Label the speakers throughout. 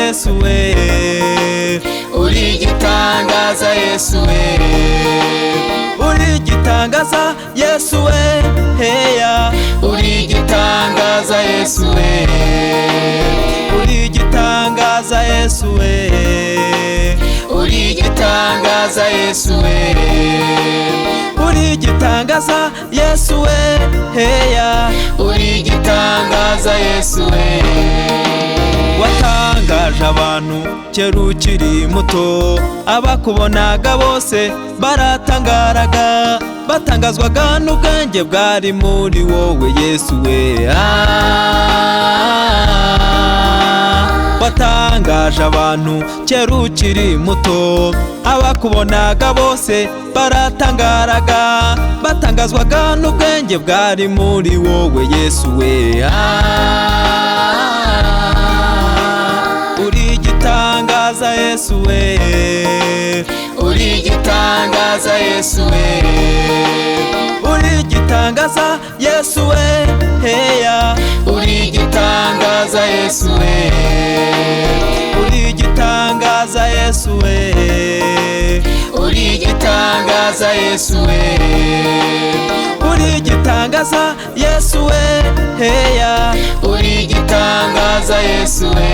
Speaker 1: Yesu we, uri igitangaza Yesu we, uri igitangaza Yesu we, heya, uri igitangaza Yesu we, uri igitangaza Yesu we, uri igitangaza Yesu we, uri igitangaza Yesu we, heya, uri igitangaza Yesu we. Watangaje abantu kera ukiri muto, abakubonaga bose baratangaraga, batangazwaga n'ubwenge bwari muri wowe Yesu we. Watangaje abantu kera ukiri muto, abakubonaga bose baratangaraga, batangazwaga n'ubwenge bwari muri wowe Yesu we. Uri igitangaza Yesu we, uri igitangaza Yesu we, uri igitangaza Yesu we, heya, uri igitangaza Yesu we, uri igitangaza Yesu we, uri igitangaza Yesu we, uri igitangaza Yesu we, heya, uri igitangaza Yesu we.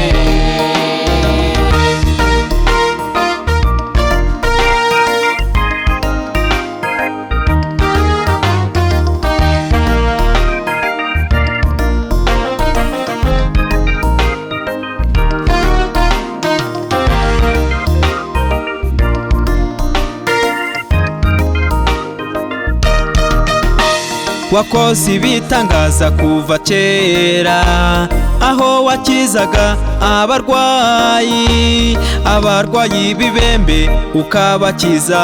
Speaker 1: Wakoze ibitangaza kuva kera, aho wakizaga abarwayi, abarwayi b'ibembe ukabakiza,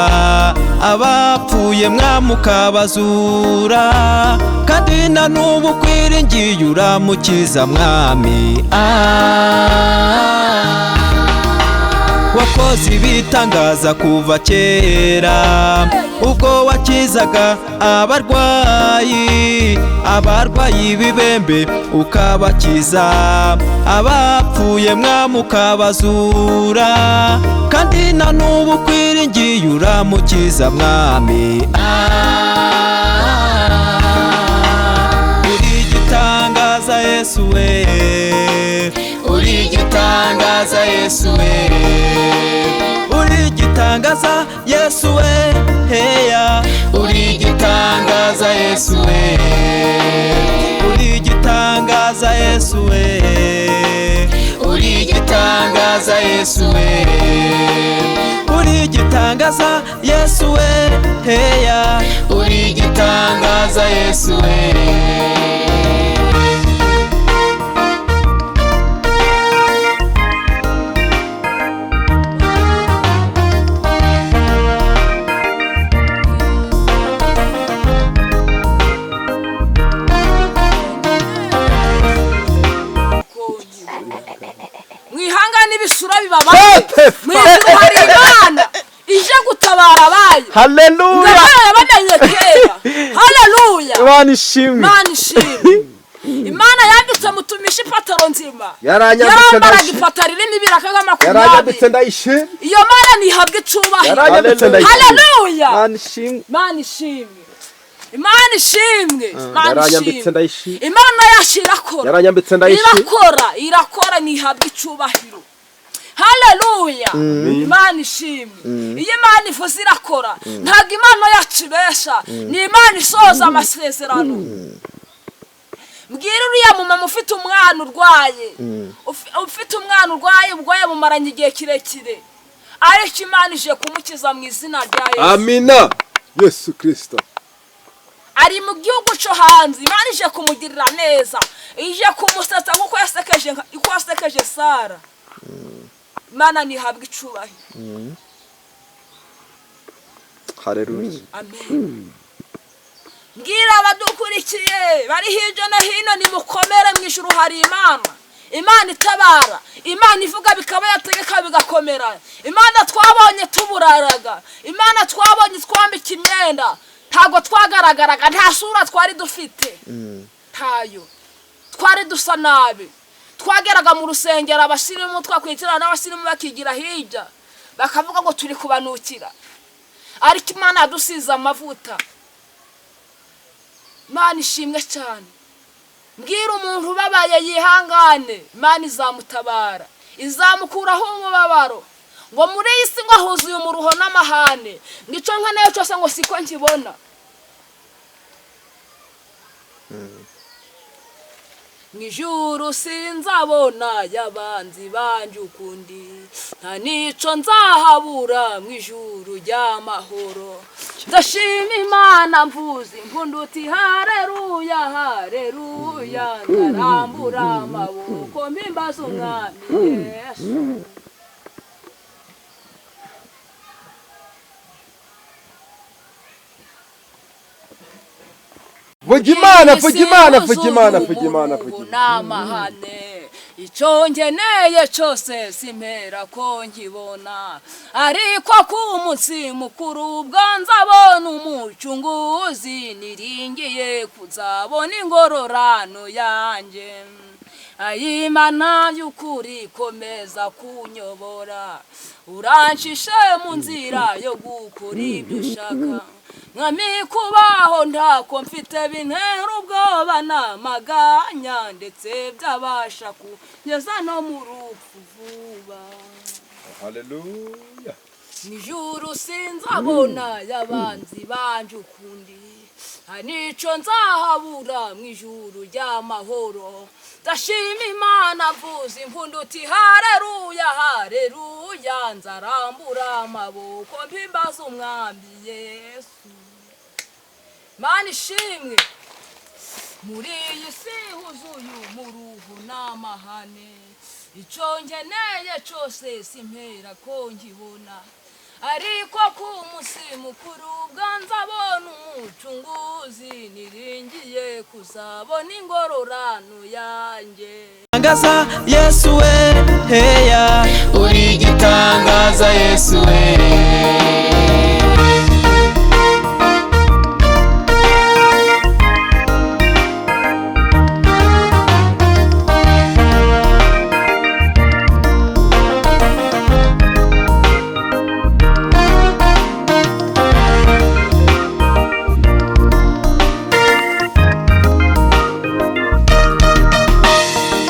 Speaker 1: abapfuye mwami ukabazura, kandi na n'ubu ukwiringiye uramukiza mwami. Wakoze ibitangaza kuva kera, ubwo wakizaga abarwayi, abarwayi b'ibembe ukabakiza, abapfuye mwami ukabazura, kandi na n'ubu ukwiringiye uramukiza mwami. Uri igitangaza Yesu we, uri igitangaza Yesu we, uri igitangaza Yesu we, heya, uri igitangaza Yesu we, uri igitangaza Yesu we, uri igitangaza Yesu we, uri igitangaza Yesu we, heya, uri igitangaza Yesu we.
Speaker 2: Mwihangane ibisura bibabaye, mu ijuru hari Imana ije gutabara abayo.
Speaker 3: Haleluya!
Speaker 2: Ndabaye bamenye kera. Haleluya!
Speaker 3: Imana ishimwe.
Speaker 2: Imana ishimwe. Imana yanditse mutumisha ipataro nzima,
Speaker 4: Yaranyambitse
Speaker 2: yarambaraga
Speaker 4: ndayishimye.
Speaker 2: ipataro irimo ibiraka nka
Speaker 4: Yaranyambitse
Speaker 2: 20.
Speaker 4: ndayishimye.
Speaker 2: Iyo Mana ntihabwa icubahiro.
Speaker 4: Yaranyambitse ndayishimye.
Speaker 2: Haleluya!
Speaker 3: Imana ishimwe.
Speaker 2: Imana ishimwe. Imana ishimwe. Imana
Speaker 4: Yaranyambitse
Speaker 2: ishimwe.
Speaker 4: ndayishimye.
Speaker 2: Imana yacu irakora.
Speaker 4: Yaranyambitse ndayishimye.
Speaker 2: Irakora, irakora, ntihabwa icubahiro. Haleluya! Imana ishimwe. Iyo Imana ivuze irakora. Ntabwo Imana yacu ibesha, ni Imana isohoza amasezerano. Mbwira uriya mumama ufite umwana urwaye, ufite umwana urwaye, ubwoya bumaranye igihe kirekire, ariko Imana ije kumukiza mu izina rya Yesu.
Speaker 4: Amina. Yesu Kristo.
Speaker 2: Ari mu gihugu cyo hanze, Imana ije kumugirira neza, ije kumusetsa nk'uko yasekeje uko yasekeje Sara. Imana ntihabwa icubahiro.
Speaker 3: Haleluya.
Speaker 2: Amen. Mbwira abadukurikiye bari hirya no hino, nimukomere, mu ijuru hari Imana. Imana itabara, Imana ivuga bikaba, yategeka bigakomera. Imana twabonye tuburaraga, Imana twabonye twambika imyenda, ntabwo twagaragaraga, nta sura twari dufite, ntayo, twari dusa nabi. Twageraga mu rusengero, abasirimu twakwitirana n'abasirimu bakigira hirya, bakavuga ngo turi kubanukira, ariko Imana yadusize amavuta. Imana ishimwe cyane. Mbwira umuntu ubabaye yihangane, Imana izamutabara, izamukuraho umubabaro. Ngo muri iyi si ngo huzuye umuruho n'amahane, ngo icyo nkeneye cyose ngo siko nkibona. Mu ijuru sinzabona y'abanzi banje ukundi, nta nico nzahabura mu ijuru ry'amahoro. Ndashima Imana mvuze impundu uti hareruya, hareruya, ndarambura amaboko mpimbaza Umwami Yesu.
Speaker 4: Vuga Imana, vuga Imana, vuga Imana, vuga Imana, vuga Imana.
Speaker 2: N'amahane, icyo ngeneye cyose simpera ko nkibona, ariko ku munsi mukuru ubwo nzabona Umucunguzi, niringiye kuzabona ingororano yanjye. Ayimana y'ukuri komeza kunyobora, uranshishe mu nzira yo gukora ibyo ushaka. Mwami, kubaho ntako mfite bintera ubwoba n'amaganya, ndetse byabasha kugeza no mu rupfu vuba.
Speaker 4: Haleluya.
Speaker 2: Ijuru sinzabona y'abanzi banje ukundi, nta nico nzahabura mu ijuru ry'amahoro. Ndashima Imana mvuze impundu uti hareruya, hareruya, nzarambura amaboko mpimbaza Umwami Yesu. Mana ishimwe. Muri iyi si huzuye umuruho n'amahane, icyo nkeneye cyose simpera ko nkibona, ariko ku munsi mukuru ubwo nzabona Umucunguzi, niringiye kuzabona ingororano yanjye.
Speaker 1: Tangaza Yesu we, heya, uri igitangaza Yesu we.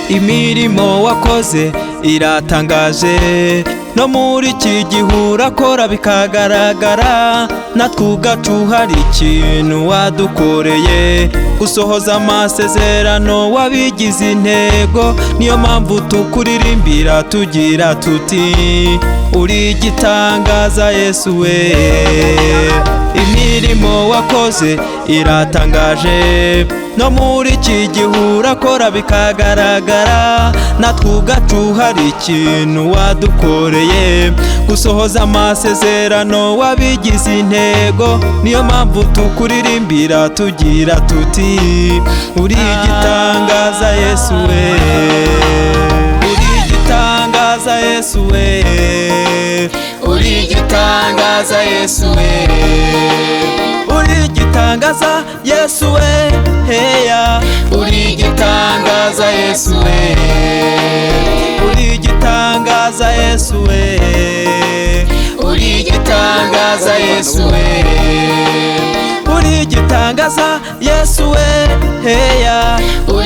Speaker 1: Imirimo wakoze iratangaje, no muri iki gihe urakora bikagaragara. Natwe ubwacu hari ikintu wadukoreye, gusohoza amasezerano wabigize intego. Niyo mpamvu tukuririmbira tugira tuti uri igitangaza Yesu we. Imirimo wakoze iratangaje, no muri iki gihe urakora bikagaragara. Natwe ubwacu hari ikintu wadukoreye, gusohoza amasezerano wabigize intego. Niyo mpamvu tukuririmbira tugira tuti uri igitangaza Yesu we, uri igitangaza Yesu we, uri igitangaza Yesu we, uri igitangaza Yesu we, heya, uri igitangaza Yesu we, uri igitangaza Yesu we, uri igitangaza Yesu we, uri igitangaza Yesu we, heya, uri